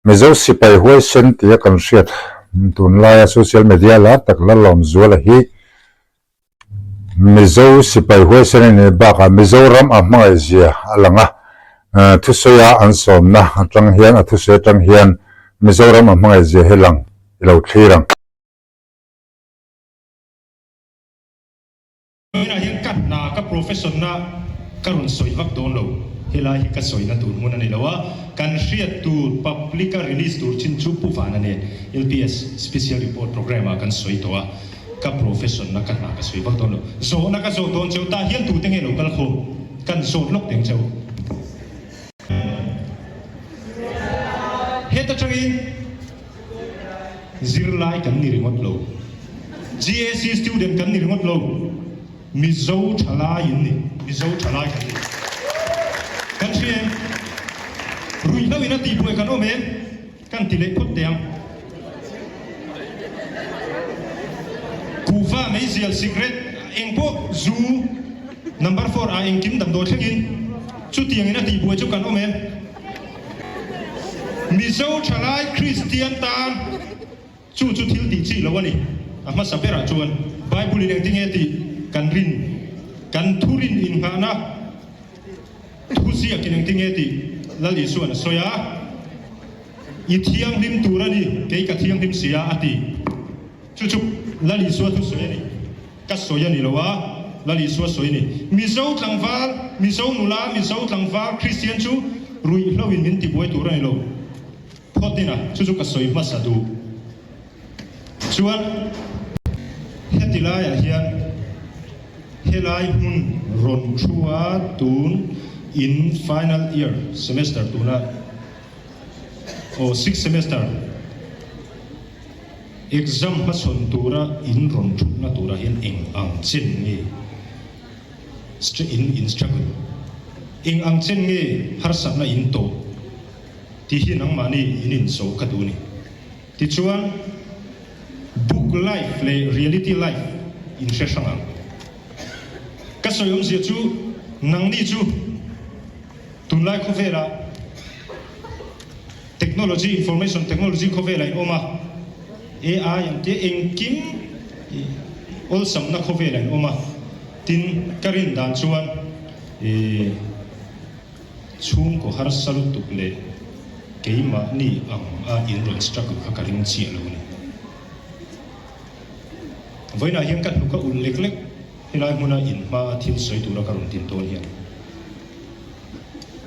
Mizo sipai huaisen tia kan hriat tunlaia social media lar tak Lalawmzuala hi Mizo sipai huaisen a nih bakah Mizoram a hmangaihzia a lang a, thusawia an sawmna atang hian a thusawi atang hian Mizoram a hmangaihzia hi lang i lo thlir ang. Tunah hian ka hna, ka profession na ka rawn sawi vak dawn lo. Helai hi ka sawina tur hmun a ni lo a, kan hriat tur public a release tur chin chu Pu Vana nen LPS Special Report Programme ah kan sawi tawh a, ka profession na ka hna ka sawi vak dawn lo. Zawhna ka zawt dawn cheu, tah hian tute nge lo kal khawm? Kan zawt lawk teng cheu. Heta tangin. Zirlai kan ni ringawt lo. GAC student kan ni ringawt lo. Mizo thalai in ni. Mizo thalai kan ni. Kan hria em? Ruihhlo in a tihbuai kan awm em? Kan ti leh phawt teh ang. Kuhva, meizial, cigarette, eng pawh, zu, number four ah engkim damdawi thlengin chutiangin a tihbuai chu kan awm em? Mizo thalai Kristian tan chu chu thil tih chi lo a ni. A hmasa berah chuan Bible in engtinge tih kan rin, kan thurin innghahna thuziakin engtinge tih Lal Isuan a sawi a, I thianghlim tur a ni, kei ka thianghlim si a, a ti. Chu chu Lal Isua thusawi a ni. Ka sawi a ni lo a, Lal Isua sawi a ni. Mizo tlangval, Mizo nula, Mizo tlangval Kristian chu ruihhlo in min tibuai tur a ni lo. Phawt ina, chu chu ka sawi hmasa duh. Chuan heti laiah hian helai hmun rawn thu a tun in final year semester tuna aw sixth semester, Exam hmachhawn tura in rawn thutna turah hian eng ang chen nge in in struggle? Eng ang chen nge harsatna in tawh tih hi nangmahni in inzo ka duh a ni. Tichuan, book life leh reality life in hre hrang ang. Ka sawi awmzia chu nangni chu tunlai khawvelah, Technology, Information Technology khawvel a in awm a, AI ang te engkim awlsamna khawvel a in awm a, tin ka rin dan chuan ih chhungkaw harsa lutuk leh keimahni ang a in rawn struggle kha ka ring chiah lo a ni. Vawiinah hian ka hnuk a ulh lek lek helai hmuna in hma a thil sawi tura ka rawn tin dawn hian.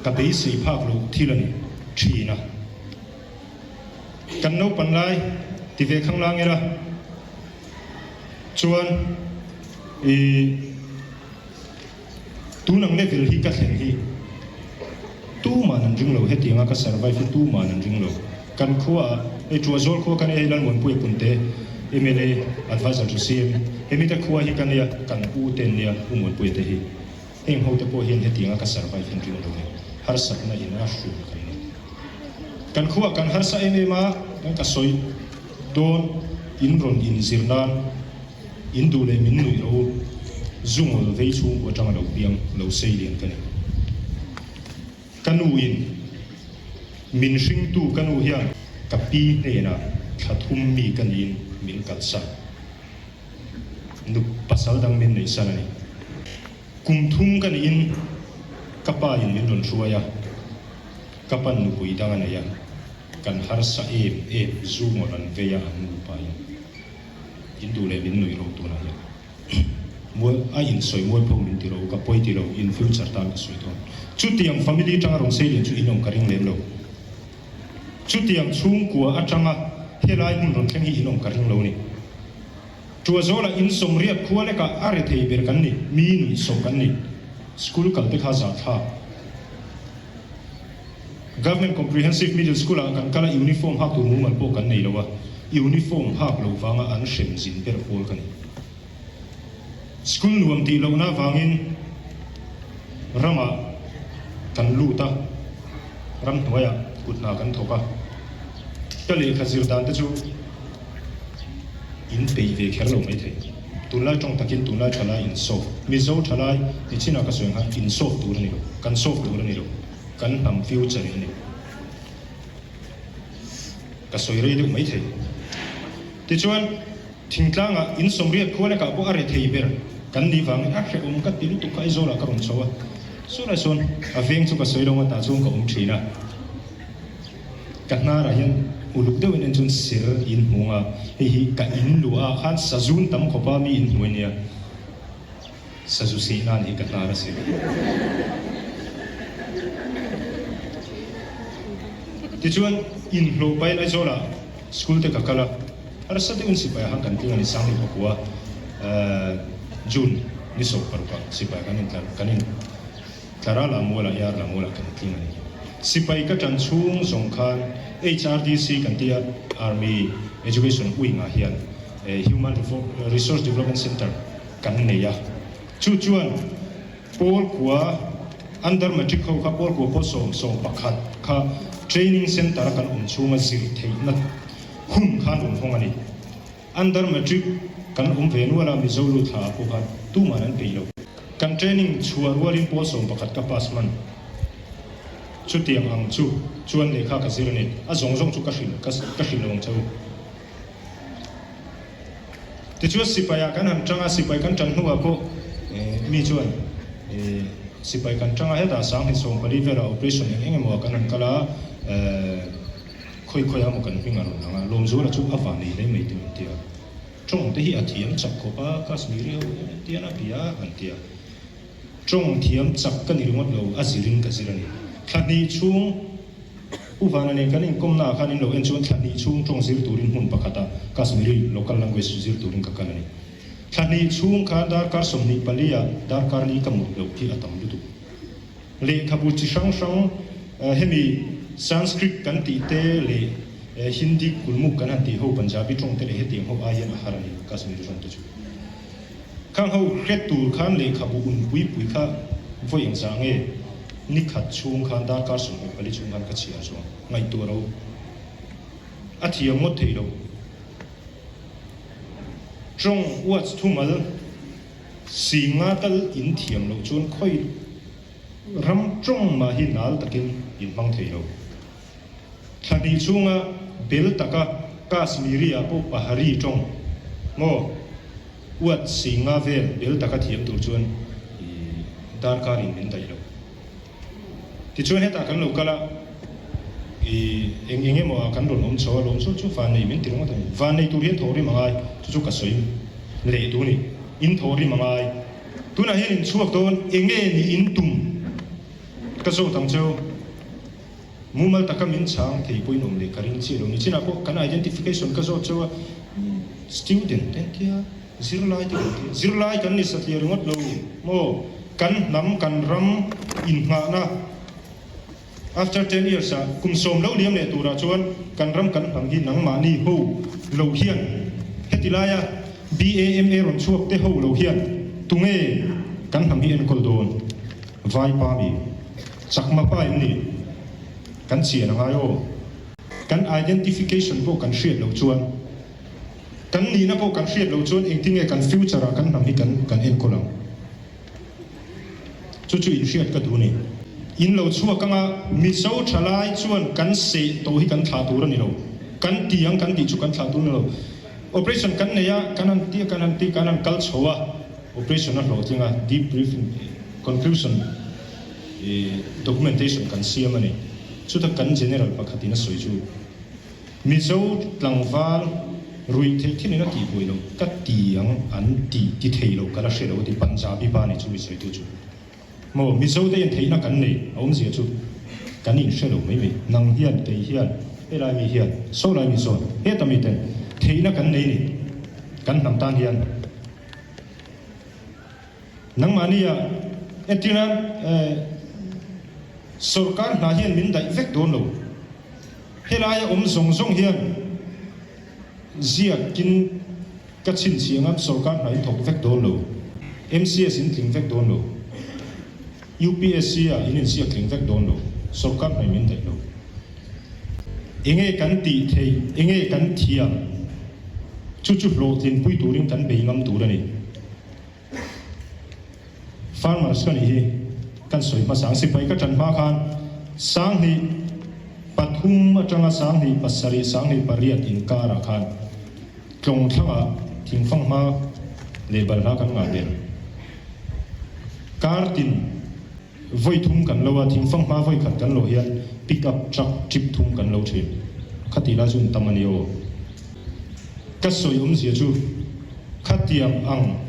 Ka beisei phak loh thil a ni thin a. Kan naupan lai ti ve khang lang ila chuan i tun ang level hi ka thlen hi tuman an ring lo, hetianga ka survive hi tuman an ring lo. Kan khua ah hei Tuazawl khua ka nia hei Lalmuanpuia Punte mla advisor to CM hemi te khua hi ka nia kan u te an nia U Muanpuia te hi. Heng hote pawh hian hetianga ka survive hian ring lo e, harsatna in a hrul kan ni. Kan khuah kan harsa em em a, kan ka sawi dawn in rawn in zir nan in duh leh min nuih rawh u, zungawl vei chhungkua atanga lo piang lo sei lian ka ni. Ka nu in min hringtu ka nu hian ka pi hnenah thla thum mi ka niin min kalsan. Nu pasal dang min neih san a ni. Kum thum ka niin ka pa in min rawn hruai a, ka pan nupui dang a nei a, kan harsa em em zu ngawt an vei a an nupa in in duh leh min nuih ro tunah hian mual a in sawi mual pho min ti ro ka pawi ti lo in future tan ka sawi dawn. Chutiang family tanga rawn sei lian chu in awm ka ring lem lo. Chutiang chhungkua atanga helai hmun rawn thleng hi in awm ka ring lo ni. Tuazawla in sawmriat khua lekah a rethei ber kan ni, mi nuihsawh kan ni. School kal te kha zahthlak. Government Comprehensive Middle School ah kan kal a uniform hak tur mumal pawh kan nei lo a, uniform hak lo vanga an hrem zin ber pawl ka ni. School nuam tih lohna avangin ramah kan lut a, ramhnuaiah kut hna kan thawk a, ka lehkha zir dan te chu in peih ve kher lo maithei. Tunlai tawng takin tunlai thalai in solve, Mizo thalai ni chinah ka sawi ang khan in solve tur a ni lo, kan solve tur a ni lo, kan hnam future in a ni. Ka sawi rei deuh mai thei. Tichuan, thingtlangah in sawmriat khua lekah pawh a re thei ber kan nih vangin a hrehawm ka ti lutuk kha Aizawlah ka rawn chho a. Sawnah sawn a veng chu ka sawi lo a, tah chuan ka awm thin a. Ka hnarah hian uluk deuhin en chuan sir in hmu ang a, hei hi ka in luah ah khan sazun tam khawpa mi in hmu a nia. Sazu seh nan hi ka hnar a si. Tichuan, inhlawh pahin Aizawlah school te ka kal a, harsa deuhin sipai ah khan kan tling a ni, Sangni pakua June ni 16 ah sipai kan intlar kan in tlar a, Lamualah Yar Lamualah kan tling a ni. Sipai ka tan chhung zawng khan HRDC kan tia Army Education Wing ah hian Human Resource Development Centre kan nei a, chu chuan pawl kua under matric ho kha pawl kua pawl sawm 11 kha training centre a kan awm chhunga zir theihna hun khan rawn hawng a ni. Under matric kan awm ve nual a, Mizo lut thla ah pawh khan tuman an peih lo. Kan training chhuah rualin pawl 11 ka pass hman. Chutiang ang chu chuan lehkha ka zir a ni. A zawng zawng chu ka hrilh ka hrilh lo ang che u. Tichuan sipaiah kan han tang a, sipai kan tan hnuah pawh mi chuan sipai kan tang a, hetah 1024 velah operation eng eng emaw ah kan han kal a, khawi khawi ah maw kan hming a rawn lang a, Lawmzuala chu a van ei hle mai te an ti a, tawng te hi a thiam chak khawp a, Kashmiri ho hian an ti a, a bia an ti a, tawng thiam chak ka ni ringawt lo, a zirin ka zir a ni. Thla hnih chhung. Pu Vana nen kan inkawmna ah khan in lo en chuan thla hnih chhung tawng zir turin hmun pakhata Kashmiri local language zir turin ka kal a ni. Thla hnih chhung khan darkar 24 ah darkar li ka mut loh hi a tam lutuk. Lehkhabu chi hrang hrang hemi Sanskrit kan tih te leh Hindi kulmuk kan han tih ho Punjabi tawng te leh hetiang ho ai hian a har a ni Kashmiri tawng te chu. Khang ho hre tur khan lehkhabu un pui pui kha vawi engzah nge ni khat chhung khan darkar 24 chhung khan ka chhiar chuang ngaihtuah ro a thiam ngawt thei lo. Tawng uats thumal si nga tal in thiam loh chuan khawi ram tawng mah hi nal takin in hmang thei lo. Thla hnih chhunga bel taka Kashmiri ah pawh Pahari tawng maw uat si nga vel bel taka thiam tur chuan darkar in min daih lo. Tichuan hetah kan lo kal a, i eng eng emaw ah kan rawn awm chho a, lawm chu chu van nei min ti ringawt a ni. Van nei tur hian thawh rim a ngai, chu chu ka sawi leh duh a ni. In thawh rim a ngai. Tunah hian in chhuak dawn eng nge ni in tum ka zawt ang cheu. Mumal taka min chhang thei pawhin awm leh ka ring chiah lo. Nichinah pawh kan identification ka zawt chauh a, student te an tia, zirlai te kan tia. Zirlai kan ni satliah ringawt lo maw? Kan hnam, kan ram innghahna after ten years ah kum sawm lo liam leh turah chuan kan ram kan hnam hi nangmahni ho lo hian heti laia BAMA rawn chhuak te ho lo hian tunge kan hnam hi enkawl dawn? Vaipa mi? Chakma pa em ni? Kan chian a ngai aw. Kan identification pawh kan hriat loh chuan, kan nihna pawh kan hriat loh chuan engtin nge kan future ah kan hnam hi kan kan enkawl ang? Chu chu inhriat ka duh a ni. In lo chhuak anga Mizo thalai chuan kan seh tawh hi kan thlah tur a ni lo. Kan ti ang kan tih chu kan thlah tur a ni lo. Operation kan nei a, kan han ti a, kan han ti, kan han kal chho a, operation a hlawhtling a, debriefing, conclusion, Documentation kan siam a ni. Chuta kan General pakhatin a sawi chu, Mizo tlangval ruih theih thilin a tih buai lo, ka ti ang an ti ti thei lo, ka la hre lo a ti. Punjabi pa ni chu mi sawitu chu. Maw, Mizo te hian theihna kan nei, a awmzia chu kan inhre lo mai mai. Nang hian, kei hian, helai mi hian, sawlai mi sawn, heta mi ten theihna kan nei ni, kan hnam tan hian. Nangmahnia entirna sorkar hna hian min daih vek dawn lo. Helaia awm zawng zawng hian ziakin ka chhinchhiah anga sorkar hna in thawk vek dawn lo. MCS in tling vek dawn lo. UPSC ah in inziak tling vek dawn lo. Sorkar hna in min daih lo. Enge kan tih theih, enge kan thiam, chu chu hlawhtlinpui turin kan bei ngam tur a ni. Farmers ka nih hi kan sawi hmasa ang. Sipai ka ṭan hma khan 2003. thum atanga 2007, 2008 inkarah khan Tlawng thlangah thingfang hma leh balhla kan ngah ber. Kar tin vawi thum kan lo a, thingfang hma vawi khat kan lawh hian pick up truck trip thum kan lo thin. Khati lai chu an tam a ni aw. Ka sawi awmzia chu khatiang ang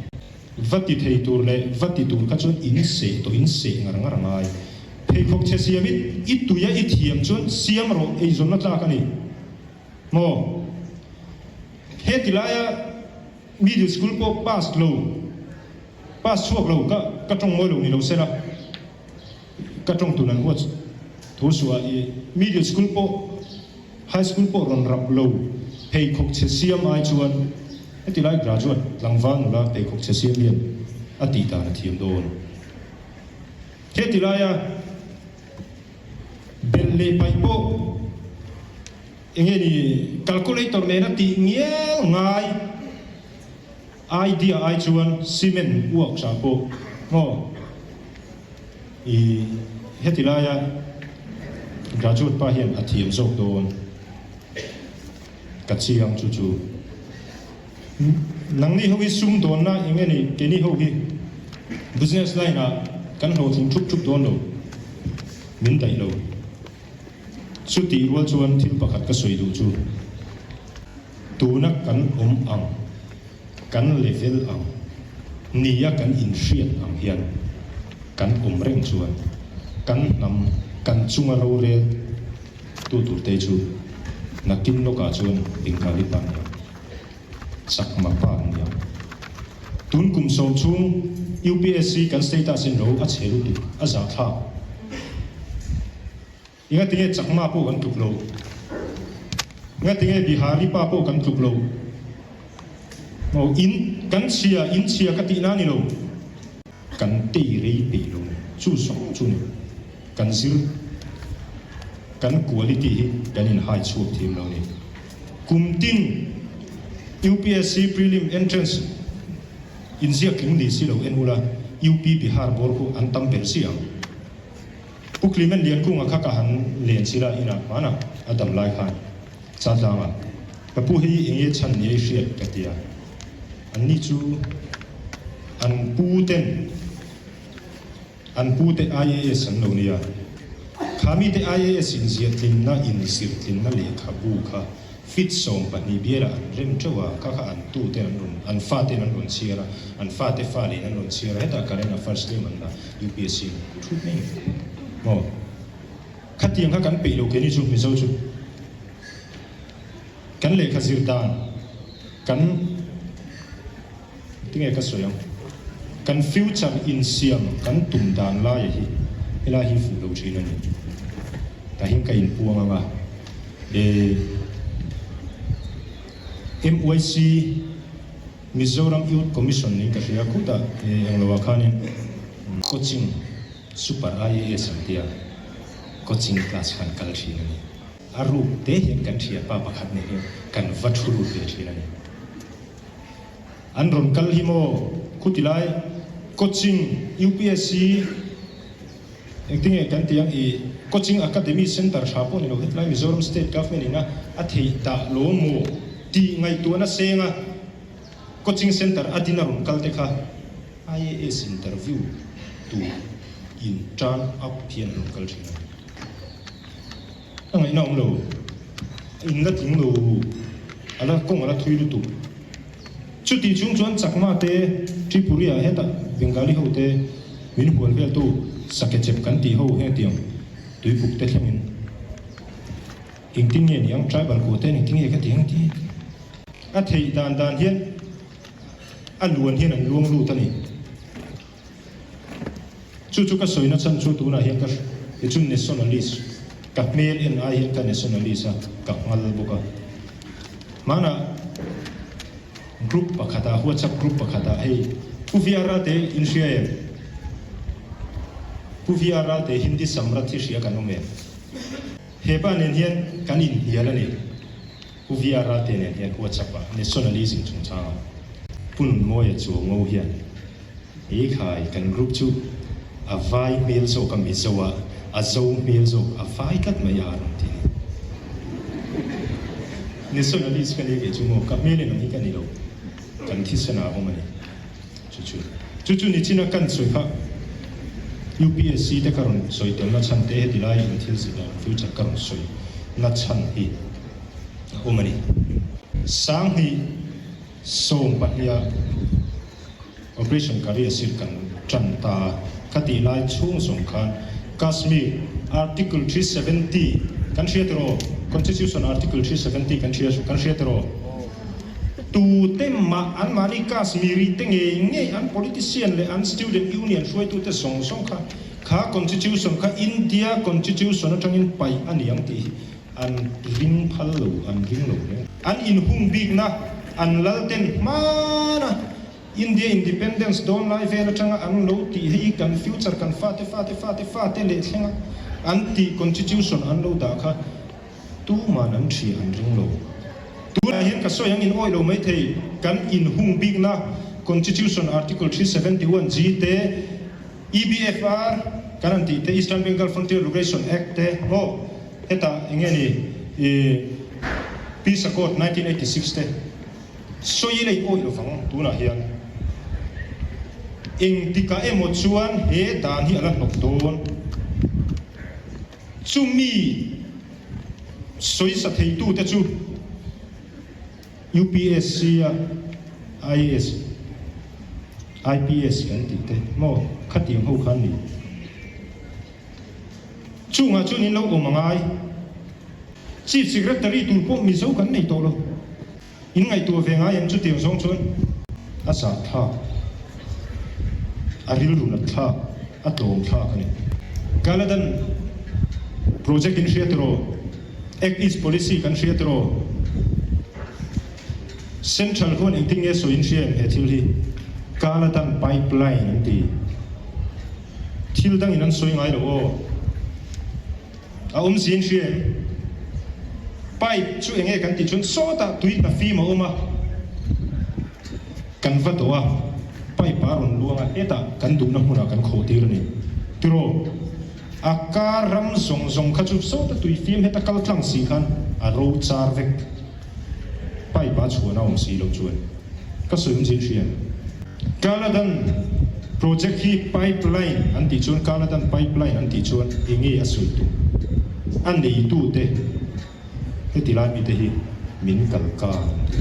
va ti thei tur leh va ti tur kha chuan in seh tawh in seh ngar ngar a ngai. Pheikhawk chhe siam i i tuia i thiam chuan siam rawh eizawnna tlak a ni. Maw? Heti laia middle school pawh pass lo, pass chhuak lo ka ka tawng mawi lo ni lo sela, ka tawng tun an huat thu suah i middle school pawh high school pawh rawn rap lo pheikhawk chhe siam ai chuan heti lai graduate tlangval nula pheikhawk chhe siam hian a tih dan a thiam dawn. Heti laia. Belh leh paih pawh enge ni calculator nena tih ngial ngai idea ai chuan cement uak tha pawh maw i heti laia graduate pa hian a thiam zawk dawn ka chiang chu chu. Nangni ho hi sumdawnna eng nge ni keini ho hi business line ah kan hlawhtling thup thup dawn lo, min daih lo. Chutih rual chuan thil pakhat ka sawi duh chu tuna kan awm ang, kan level ang, nia kan inhriat ang hian kan awm reng chuan kan hnam kan chunga rorel tu turte chu nakin lawkah chuan Bengali pa nia. Chakma pa an nia. Tun kum sawm chhung UPSC kan status in ro a chhe lutuk, a zahthlak. Engatinge Chakma pawh kan tluk lo? Engatinge Bihari pa pawh kan tluk lo? Aw, in kan chhia, in chhia ka tihna a ni lo. Kan tei rei peih lo ni. Chu zawng chu ni. Kan zir, kan quality hi kan inhai chhuak thiam lo ni. Kum tin UPSC prelim entrance inziak tling ni si lo en ula, UP Bihar bawr khu an tam ber si ang. Pu Clement Liankunga kha ka han len sila inah hmanah a dam lai khan Chaltlangah ka pu hei enge chhan ni ei hriat ka ti a, anni chu an pu ten An pute IAS an lo nia. Kha mite IAS inziahtlinna, inzirtlinna lehkhabu kha fit 12 bialah an rem teuh a, kha kha an tute an rawn, an faten an rawn chhiar a, an fate fa leh an rawn chhiar a, hetah current affairs tlem an la UPSC an thu mai maw? Khatiang kha kan peih lo keini chu Mizo chu. Kan lehkha zir dan kan. Tinge ka sawi ang? Kan future insiam kan tum dan laia hi helai hi fuh lo thin a ni. Tah hian ka inpuang ang a, e MYC, Mizoram Youth Commission niin ka hria khutah e englo ah khanin coaching super IAS an tia coaching class khan kal thin a ni. A ruk te hian kan thianpa pakhat nen hian kan va thu lut ve thin a ni. An rawn kal hi maw khuti lai coaching UPSC engtinge kan tih ang i coaching academy center tha pawh ni lo hetlai Mizoram state government in a a theih dah lo maw tih ngaihtuahna seng a coaching center a din a rawn kal te kha IAS interview tur in turn up hian an rawn kal thin a. A ngaihna awm lo, in la tling lo, a la kawng a la thui lutuk. Chuti chung chuan Chakma te, Tripuri ah hetah Bengali ho te min hual vel tu Sakechep kan tih ho hengtiang tuipuk te thlengin engtin nge niang tribal kuah te engtin nge ka ti ang ti a theih dan dan hian a luan hian an luang lut a ni. Chu chu ka sawina chhan chu tunah hian ka ti chu nationalist ka hmel en ai hian ka nationalist a, ka nghal bawk a. Hmanah group pakhatah whatsapp group pakhatah hei Pu VR te in hria em? Pu VR te Hindi Samrat hi hria kan awm em? Hepa nen hian kan inhnial a ni. Pu VR te nen hian whatsapp ah nationalism chungchangah Pu Nunmawia Chuango hian He khai kan group chu a vai hmel zawk a Mizo a, a zo hmel zawk a vai tlat mai a rawn ti ni. Nationalist ka nia kei chu maw, ka hmel en ang hi ka ni lo, kan thisen ah a awm a ni. Chu chu chu chu nichina kan sawi kha UPSC te ka rawn sawi telna chhan te heti lai in thil zir dan future ka rawn sawi na chhan hi a awm a ni. 2014 ah Operation Kari Asir kan tan ta a, khatih lai chhung zawng khan Kashmir Article 370 kan hria tiraw? Constitution Article 370 kan hria kan hria tiraw? Tute mah anmahni Kashmiri te ngei ngei an politician leh an student union hruaitute zawng zawng kha kha constitution kha India constitution atangin paih a ni ang tih hi an ring phal lo, an ring lo reng. An inhung bikna an lal ten hmana India independence dawn lai vel atanga an lo tih hei kan future kan fate fate fate fate leh thlenga an tih constitution an lo dah kha Tuman an ṭhi an ring lo. Tunah hian ka sawi ang in awih lo maithei, kan inhung bikna Constitution Article 371 G te, EBFR kan han tih te, Eastern Bengal Frontier Regulation Act te, maw hetah eng nge ni i Peace Accord 1986 te sawi lei awih lovang tunah hian engtikah emaw chuan he dan hi a la hnawk dawn. Chumi sawisa theitute chu UPSC a IAS, IPS kan tih te maw khatiang ho kha an ni. Chungah chuan in lo awm a ngai. Chief Secretary tur pawh Mizo kan nei tawh lo. In ngaihtuah ve ngai em chutiang zawng chuan a zah thlak, a rilru nat thlak, a tlawm thlak a ni. Kaladan project in hria tiraw? Act East policy kan hria tiraw? Central huan engtin nge sawi in hria em he thil hi? Kaladan pipeline an ti. Thil dangin an sawi ngai lo aw. A awm zin hria em? Pipe chu enge kan tih chuan sawtah tui hna fim a awm a, kan va dawh a, pipe a rawn luang a, hetah kan duhna hmunah kan khawh tir a ni. Tiraw? A kar ram zawng zawng kha chu sawta tui fim heta kal tlang si khan a ro char vek. Pipe a chhuahna awm si loh chuan ka sawi awm zin hria em? Kaladan project hi pipeline an tih chuan Kaladan pipeline an tih chuan enge a sawi tum? A neitute heti lai mite hi min kal kar an ti.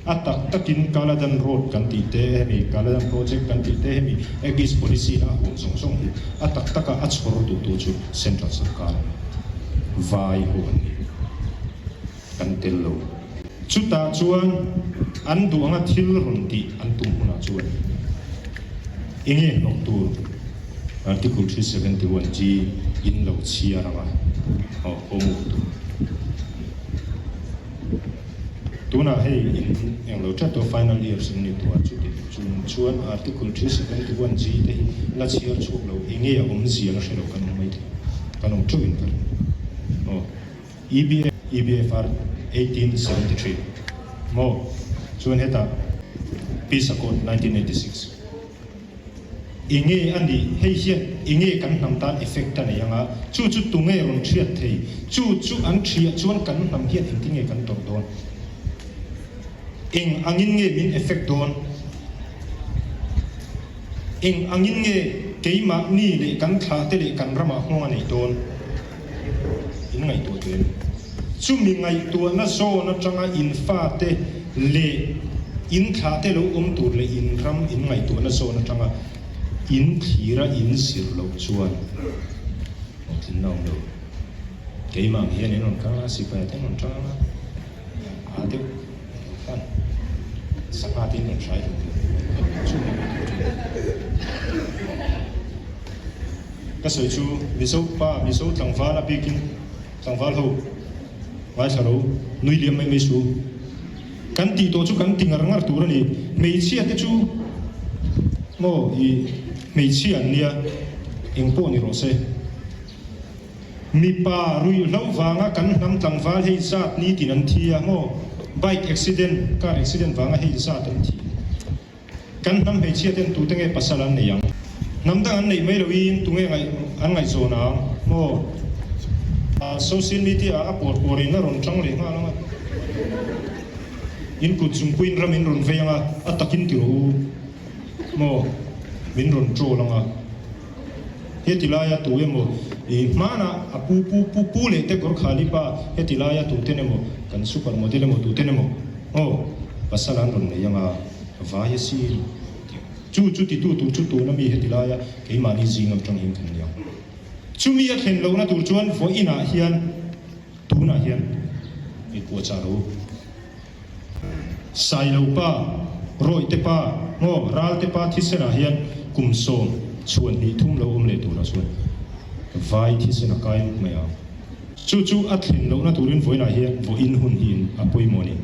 A tak takin Kaladan road kan tih te hemi Kaladan project kan tih te hemi Act East policy na a huam zawng zawng hi a tak taka a chhawr duhtu chu Central sarkar a ni. Vai ho an ni. Kan tel lo. Chutah chuan an duh anga thil rawn tih an tum hunah chuan enge hnawk tur Article 371 G in lo chhiar anga aw homework tur. Tunah hei in englo tlat tawh final years in ni tawh a chuti chung chuan Article 371 G te hi la chhiar chhuak lo enge a awmzia la hre lo kan awm maithei kan awm teuhin ka ring aw. EBF, EBFR 1873 maw chuan hetah Peace Accord 1986 enge a nih hei hian enge kan hnam tan effect a nei anga chu chu tunge rawn thiat thei chu chu an thiah chuan kan hnam hian engtin nge kan tawrh dawn eng angin nge min effect dawn. Eng angin nge keimahni leh kan thlahte leh kan ramah nghawng a neih dawn? In ngaihtuah teh em? Chumi ngaihtuahna zawn atanga in fate leh in thlahte lo awm tur leh in ram in ngaihtuahna zawn atanga in thlira in zir loh chuan hlawhtlinna a awm lo. Keimah ang hian in rawn kal a, sipai te an rawn tang a. A deuh khan sangha te in rawn hrai hlawm tih chu ni mai tur thin. Ka sawi chu Mizo pa, Mizo tlangval a bikin tlangval ho ngaithla lo, nui liam mai mai su. Kan tih tawh chu kan ti ngar ngar tur a ni. Hmeichhia te chu maw i hmeichhia an nia eng pawh ni rawh se. Mipa ruihhlo vanga kan hnam tlangval hei zat nitin an thi a maw? Bike accident, car accident vanga hei zat an thi. Kan hnam hmeichhia ten tute nge pasal an nei ang? Hnam dang an neih mai loin tunge ngaih an ngaihzawn ang maw? Social media ah a pawr pawr in a rawn tang leh nghal ang a. In kut zungpuiin ram in rawn vei anga a takin ti rawh u maw min rawn troll anga heti laia tu emaw i hmanah a pu pu pu pu leh te Gorkhali pa heti laia tu ten emaw kan super model emaw tu ten emaw aw pasal an rawn nei anga vai asin chu chu titu tur chu tuna mi heti laia keimahni zing atang hian kan ni ang. Chumi a thlen lohna tur chuan vawiinah hian tunah hian i puahchah lo. Sailo pa, Rawihte pa, maw Ralte pa thisenah hian kum sawm chhuan hnih thum lo awm leh turah chuan vai thisen a kai nuk mai ang. Chu chu a thlen lohna turin vawiinah hian vawiin hun hi a pawimawh a ni.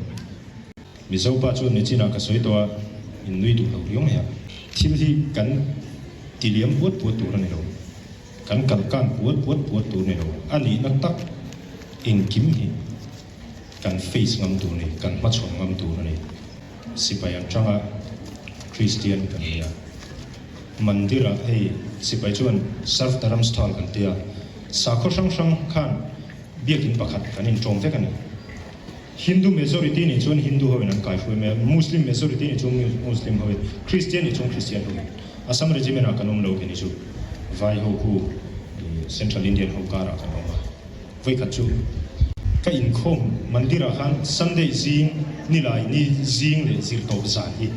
Mizo pa chuan nichinah ka sawi tawh a, in nui duh lo riau mai a. Thil hi kan ti liam puat puat tur a ni lo, kan kal kan puat puat puat tur a ni lo, a nihna tak engkim hi kan face ngam tur a ni, kan hmachhawn ngam tur a ni. Sipai an tang a, Kristian kan ni a, mandir-ah hei sipai chuan Sarv Dharamsthal kan ti a, sakhaw hrang hrang khan biakin pakhat kan inṭawm vek a ni. Hindu majority nih chuan Hindu ho in an kaihruai mai a, Muslim majority nih chuan Muslim ho in, Christian nih chuan Christian ho in. Assam regiment ah kan awm lo kei ni chu Vai ho khu Central Indian ho karah kan awm a. Vawikhat chu ka inkhawm mandir ah khan Sunday zing nilai ni zing leh zirtawp zan hi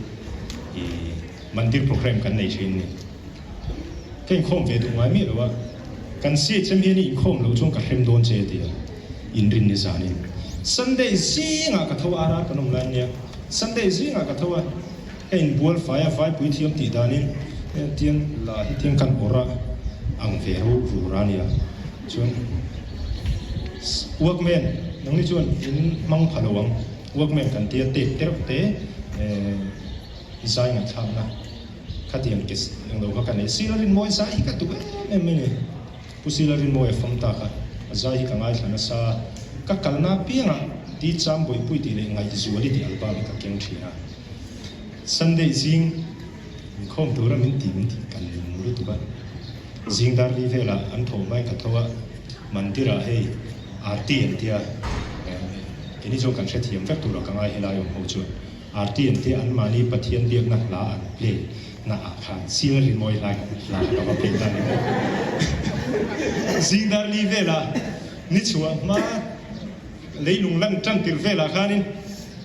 mandir program kan nei thin ni. Ka inkhawm ve duh ngai miah lo a, kan CHM hian i inkhawm loh chuan ka hrem dawn che a ti a, inrin ni zanin Sunday zingah ka tho a, arar kan awm lai ania, Sunday zingah ka tho a, ka inbual fai a, vaipui thiam tih danin tiang la hi tiang kan awrh a ang ve ru rur a nia, chuan workman nangni chuan in hmang pha lo ang, workman kan tia tape te reuh te zai ngaihthlakna. Khatiang ke englo kha ka nei. Sir a Rinmawi zai hi ka duh em em mai ni. Pu Sir a Rinmawi a fam tak a, a zai hi ka ngaithla nasa. Ka kalna apiangah Di Cham Bawihpui tih leh Ngaihzuali tih album hi ka keng thin a. Sunday zing inkhawm tura min ti min ti kan lung lutuk a. Zing dar li velah an tho hmain ka tho a, Mandir-ah hei Aarti an tia, keini chuan kan hrethiam vek turah ka ngai helai awm ho chuan. Arti an tia anmahni Pathian biakna hla an play na ah khan sir rimawi hlai hla kha ka va play ta ni maw. Zingdar li velah ni chhuah hma leilung lan tan tir velah khanin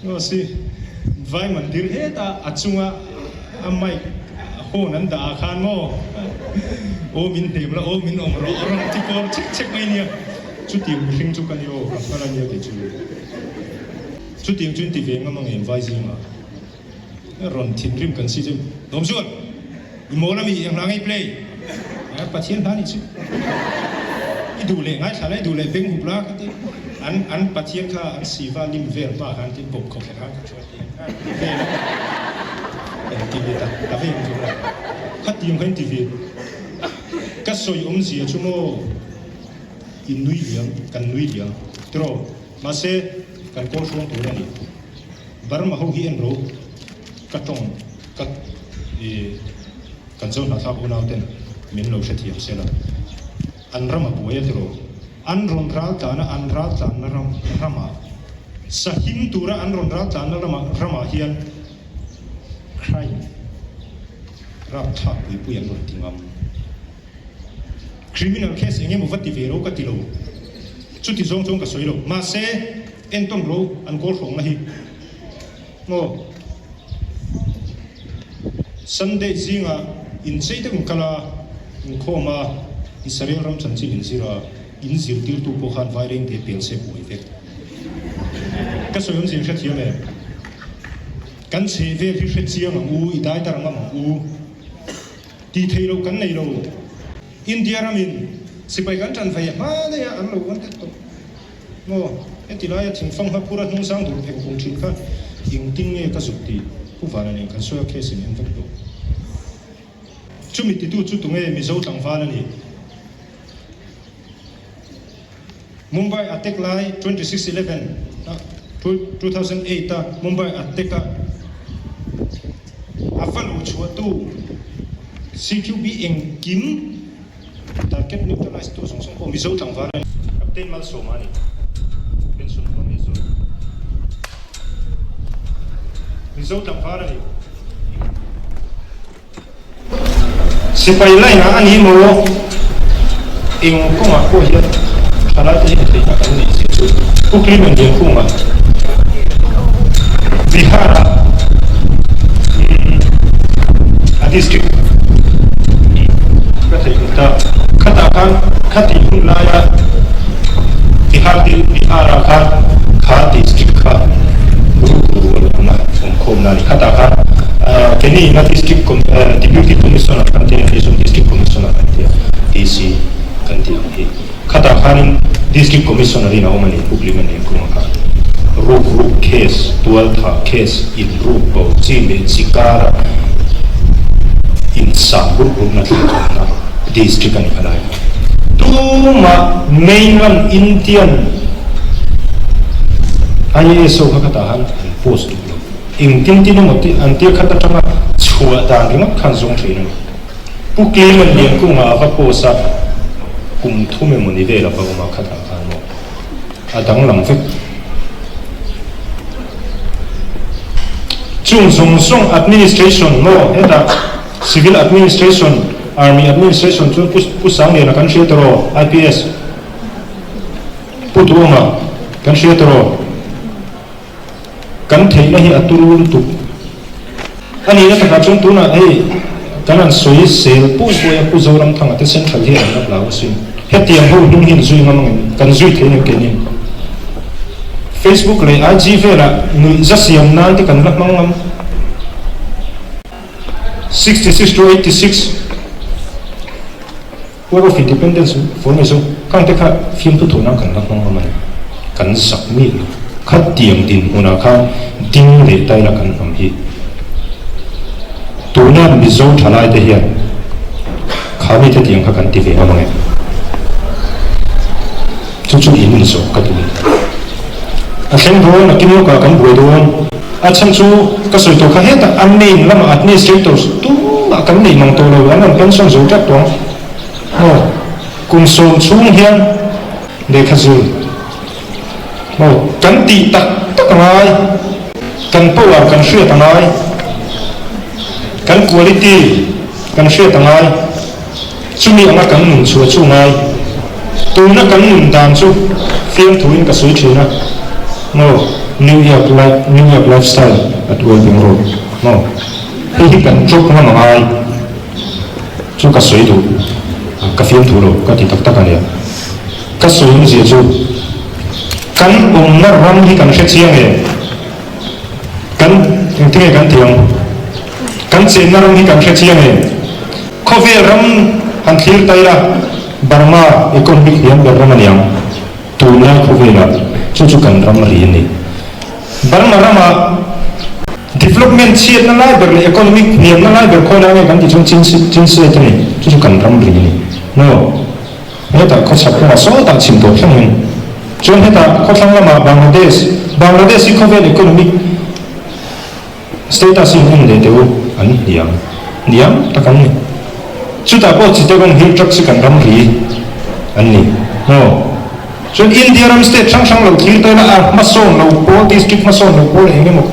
aw si vai mandir heta a chunga a mic horn an dah ah khan maw aw min hnem la aw min awm rawh rawn ti kawr chek chek mai nia chutiang mihring chu ka ni aw ka nghal ania kei chu. Chutiang chu in ti ve ngam ang em vai zingah rawn thinrim kan si chu Lawm chuan i mawl ami eng hla ngei play a Pathian hla nih chu i duh leh ngaithla la i duh leh beng hup la ka ti an an Pathian kha an siva lim vel hma khan tin bawp khawp khan ka thu a ti ti vel a eng ti ve ta ta ve ang chu khatiang kha in ti ve ka sawi awmzia chu maw in nui liam kan nui liam tiraw. Mahse, kan kawl hruang tur a ni. Burma ho hi en ro, ka tawng ka i kan zo hnahthlak unau ten min lo hrethiam se la. An ram a buai a tiraw. An rawn ral tlan a, an ral tlanna ram ramah sahim tura an rawn ral tlanna ramah ramah hian crime rapthlak puipui an rawn ti ngam. Criminal case eng emaw va ti ve ro ka ti lo. Chuti zawng chuan ka sawi lo. Mahse, entawn ro an kawl hrawngna hi maw Sunday zingah inchei deuh in kal a, inkhawm a, Israel ram chanchin inzir a, in zirtirtu pawh khan Vairengte pel se buai vek. Ka sawi awmzia in hrethiam em? Kan chhehvel hi hrechiang ang u, i daidar ngam ang u. Tih theih loh kan nei lo. India ramin sipai kan tan vei hma daih a an lo wanted tawh maw? Heti laia thingfang hma phura hnung sang dur pheng phung thin kha engtin nge ka zuk tih Pu Vana nen kan sawi a case in en vek tawh. Chumi titu chu tunge Mizo tlangval a ni? Mumbai attack lai 26 11 a 2008 a Mumbai attack a a va luh chhuah tu CQB engkim target neutralize tu zawng zawng pawh Mizo tlangval a ni. Captain Malsawma a ni. Pension hma Mizo. Mizo tlangval a ni. Sipai line ah a ni maw? Eng kawngah pawh hian thalai te hian theihna kan neih zia chu Pu Clement Liankhunga Bihar ah a district ka theih ta. Khatah khan khatih hun laia Bihar Bihar ah khan kha district kha rukru rual awmna awmkhawmna a ni. Khatah khan Keni ina District Deputy Commissioner kan tia hei zawng District Commissioner kan tia DC kan tih ang hi. Khatah khanin District Commissioner in a awm a ni Pu Clement Liankunga khan. Ruk ruk case, tualthah case, in ruk bo chi leh chi kara in sang ruk rukna thlen thawmna District a ni kha lai kha. Tumah mainland Indian IAS ho kha khatah khan an post duh lo. Engtin tin emaw tih an tir khat atanga chhuah dan ringawt khan zawng thin a ni. Pu Clement Liankunga a va post a, kum thum emaw ni vel a va awm a khatah khan maw a danglam vek. Chung zawng zawng administration maw hetah civil administration, army administration chu Pu Sangliana kan hria tawh IPS, Pu Duhawma kan hria tawh. Kan theihna hi a turu lutuk a nihna takah chuan tunah hei kan han sawi sel pawi pawi a, Pu Zoramthanga te Central hian an la hlau asin. Hetiang ho hnung hi an zui ngam angem? Kan zui thei nen keinin Facebook leh IG velah nuihza siam nan te kan la hmang ngam. 66 to 86. War of Independence for Mizo khang te kha fiamthu thawh nan kan la hmang ngam a ni. Kan zak miah lo. Khatiang dinhmunah khan ding leh taila kan hnam hi. Tuna Mizo thalai te hian kha mite tiang kha kan ti ve ngam ang em? Chu chu in inzawh ka duh a ni. A thleng dawn, a kim lawkah kan buai dawn. A chhan chu ka sawi tawh kha hetah a main lamah administrators tumah kan nei mang tawh lo, an rawn pension zo tlat tawh ang. Maw kum sawm chhung hian lehkha zir maw kan tih tak tak a ngai, kan power kan hriat a ngai, kan quality kan hriat a ngai. Chumi anga kan nun chhuah chu ngai. Tuna kan nun dan chu fiamthuin ka sawi thin a, maw New York life, New York lifestyle at Welding Road, maw hei hi kan drop ngam a ngai chu ka sawi duh, ka fiamthu lo ka ti tak tak a nia. Ka sawi awmzia chu kan awmna ram hi kan hre chiang em? Kan engtinge kan tih ang? Kan chenna ram hi kan hre chiang em? Khawvel ram han thlir ta ila, Burma economic hniam ber ram a ni ang. Tunlai khawvelah chu chu kan ram ri a ni. Burma ramah development chhiatna lai ber leh economic hniamna lai ber khawi lai nge kan tih chuan Chin Chin State a ni. Chu chu kan ram ri a ni. Maw? Hetah khawchhak lamah sawtah chhim tawh thlengin chuan hetah khawthlang lamah Bangladesh, Bangladesh hi khawvel economic status hi an en leh deuh an hniam hniam tak an ni. Chutah pawh Chittagong Hill Tracts hi kan ram ri an ni maw? Chuan India ram state hrang hrang lo thlir ta ila a hmasawn lo pawl district hmasawn lo pawl eng emaw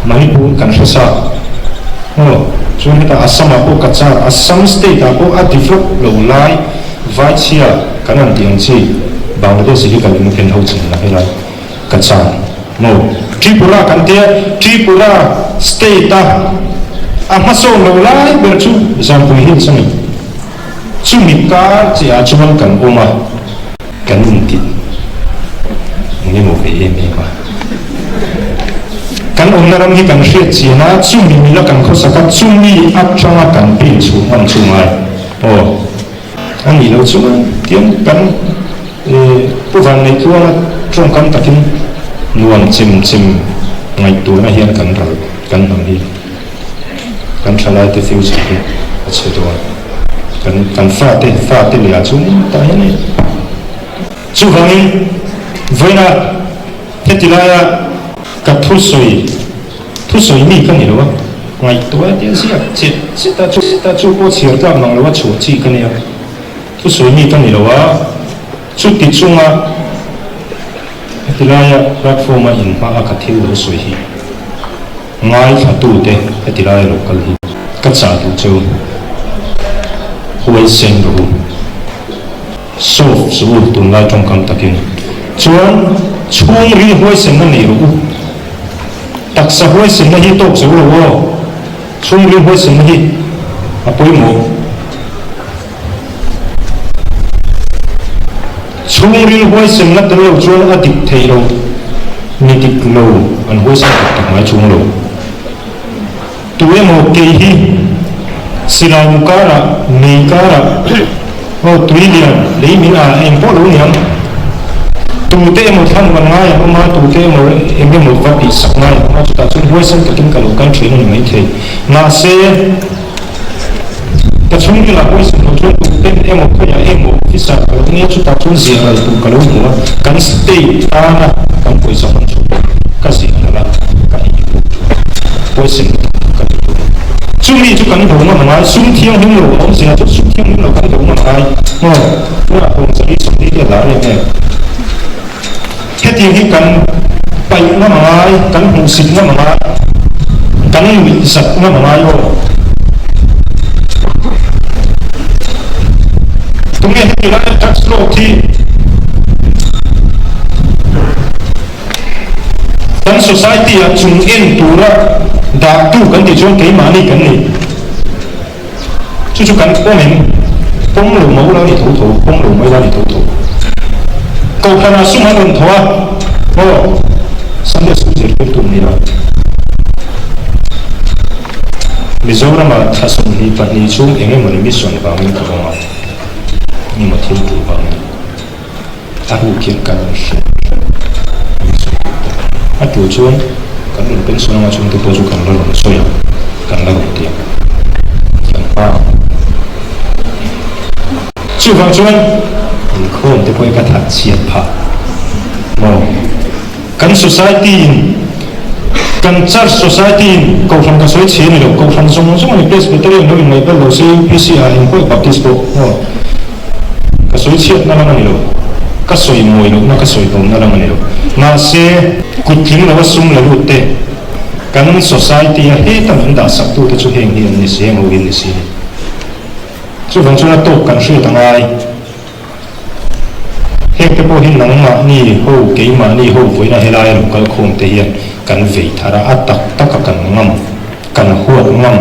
Manipur kan hre sa maw? Chuan hetah Assam ah pawh Cachar Assam state ah pawh a develop lo lai Vaichhia kan han tih ang chi Bangladesh hi kan en ho chin la helai Cachar maw? Tripura kan tia Tripura state a a hmasawn lo lai ber chu Zampui Hills a ni. Chumi kar chiah ah chuan kan awm a. Kan intih eng emaw ve em em a. Kan awmna ram hi kan hriat chian a, chumi mila kan khawsak a, chumi atanga kan pin chhuah hman chu ngai aw. A nih loh chuan tiang kan Pu Vanneitluanga tawngkam takin nuam chem chem ngaihtuahna hian kan ral kan hnam hi. Kan thalaite future hi a chhe dawn. Kan kan fate fate leh ah chuan tah hian hei chuvangin vawiina heti laia ka thusawi thusawi mi ka ni lo a, ngaihtuah e tia ziak chet chet a chet a chu pawh chhiar tlak mang lo a chhuah chi ka nia, thusawi mi ka ni lo a, chuti chunga heti laia platform a inhma a ka thil lo sawi hi. Ngaithlatute heti laia lo kal hi ka chah duh cheu huaisen rawh u. Soft suh u tunlai tawngkam takin. Chuan chhungril huaisenna nei rawh u. Taksa huaisenna hi tawk zo lo aw. Chhungril huaisenna hi a pawimawh. Chhungril huaisenna tel lo chuan a dik thei lo, mi dik lo an huaisen tak tak ngai chung lo. Tu emaw kei hi silai mu karah, mei karah, aw tui lian, lei min a eng pawh lo niang. Tute emaw thlan man ngai an awm a, tute emaw eng emaw va tihsak ngai an awm a, chutah chuan huaisen takin ka lo kal thin a ni maithei. Mahse. Ka chhungrilah pawisa lo chuan tuk ten emaw khawiah emaw officer ka lo nia chutah chuan ziah ral tur ka lo hmu a, kan state tana kan pawisa hman chhuah tur ka ziah ral a, ka ei bawk thin. Pawisa lu tak tak ka nei tur. Chumi chu kan do ngam angai, sum thianghlim lo a awm zia chu sum thianghlim lo kan do ngam angai maw? Tunah Pawngchali 40 te a lar em em. Hetiang hi kan paih ngam a ngai, kan hmuhsit ngam a ngai, kan nuihzat ngam a ngai aw. Tunge heti laia drugs lawk hi kan society ah chung en tura dahtu kan tih chuan keimahni kan ni. Chu chu kan pawm em? Pawm lo mai la ni tho tho, pawm lo mai la ni tho tho. Kohhranah sum an rawn tho a, aw, Sunday school zirtirtu an ni a. Mizoramah thla 22 chhung eng emaw ni mission vangin ka awm a, engemaw thil tul vangin. A ruk hian kan rawn hre hrep a ni sawi tur pawh. A tul chuan kan rawn pension anga chhungte pawh chu kan la rawn sawi ang, kan la rawn ti ang. Kan hma ang. Chuvang chuan inkhawm te pawh hi ka that chhiat phah maw? Kan society in, kan church society in kohhran ka sawi chhe a ni lo, kohhran zawng zawng a ni, Presbyterian lo inngaihbel lo se UPC ah engpawh Baptist pawh maw? Ka sawi chhiatna lam a ni lo, ka sawi mawi lohna ka sawi hlawmna lam a ni lo. Mahse, kut tling loa sum la lut te, kan society a heta min dah sak tute chu heng hi an ni si, heng ho hi an ni si. Chuvang chuan a tawk kan hriat a ngai. Heng te pawh hi nangmahni ho, keimahni ho vawiina helaia lo kal khawm te hian kan vei thar a, a tak taka kan ngam, kan huat ngam,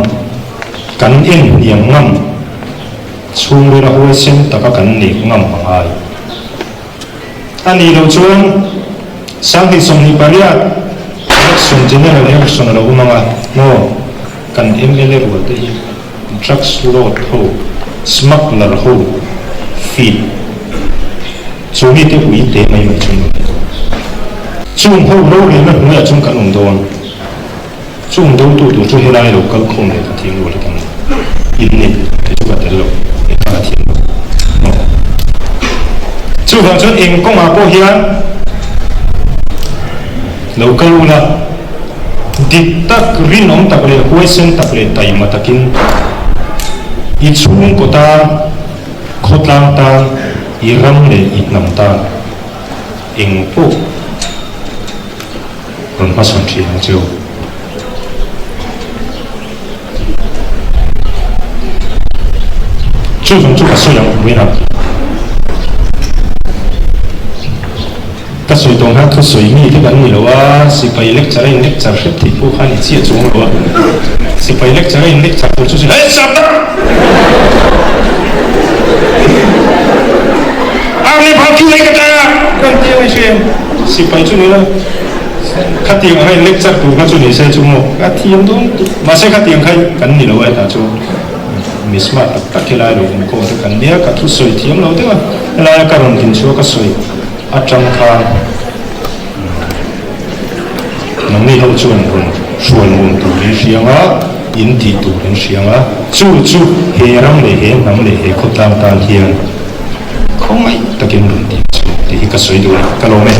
kan en hniam ngam. Chhungril a huaisen taka kan nek ngam a ngai. A nih loh chuan 2028 election, general election a lo awm ang a, maw? Kan mla rual te hi drugs lord ho, smuggler ho feed chu mite ui te mai mai chu an awm dawn. Chung ho rorelna hnuaiah chuan kan awm dawn. Chung dotu tur chu helai lo kal khawm leh ka thiam rual hian in ni kei chu ka tel lo, kei kha ka thiam lo maw? Chuvang chuan eng kawngah pawh hian lo kal ula, dik tak, rinawm tak leh huaisen tak leh taima takin i chhungkaw tan, khawtlang tan, i ram leh i hnam tan eng pawh Rawn hmasawn thin ang che u. Chuvang chu ka sawi ang vawiinah. Ka sawi tawh hian thusawi mi te kan ni lo a, sipai lecture a in lecture hrep theih pawh kha a ni chiah chuang lo a. Sipai lecture a in lecture tur chu Hei Sardar! Army phal chu lei ka ṭai a! Kan ti ang i hria em? Sipai chu ni la, khatiang ang a in lecture tur kha chu ni se chu maw ka thiam dawn tuk. Mahse khatiang kha kan ni lo a hetah chuan mi smart tak tak helai lo awm khawm te kan nia, ka thusawi thiam lo deuh a, helaia ka rawn din chhuah ka sawi atang khan nangni ho chuan rawn hruai nuam tur in hria ang a, in tih tur in hria ang a, chu chu he ram leh he hnam leh he khawtlang tan hian Khawngaih takin rawn ti chu tih hi ka sawi duh a ni, ka lawm e.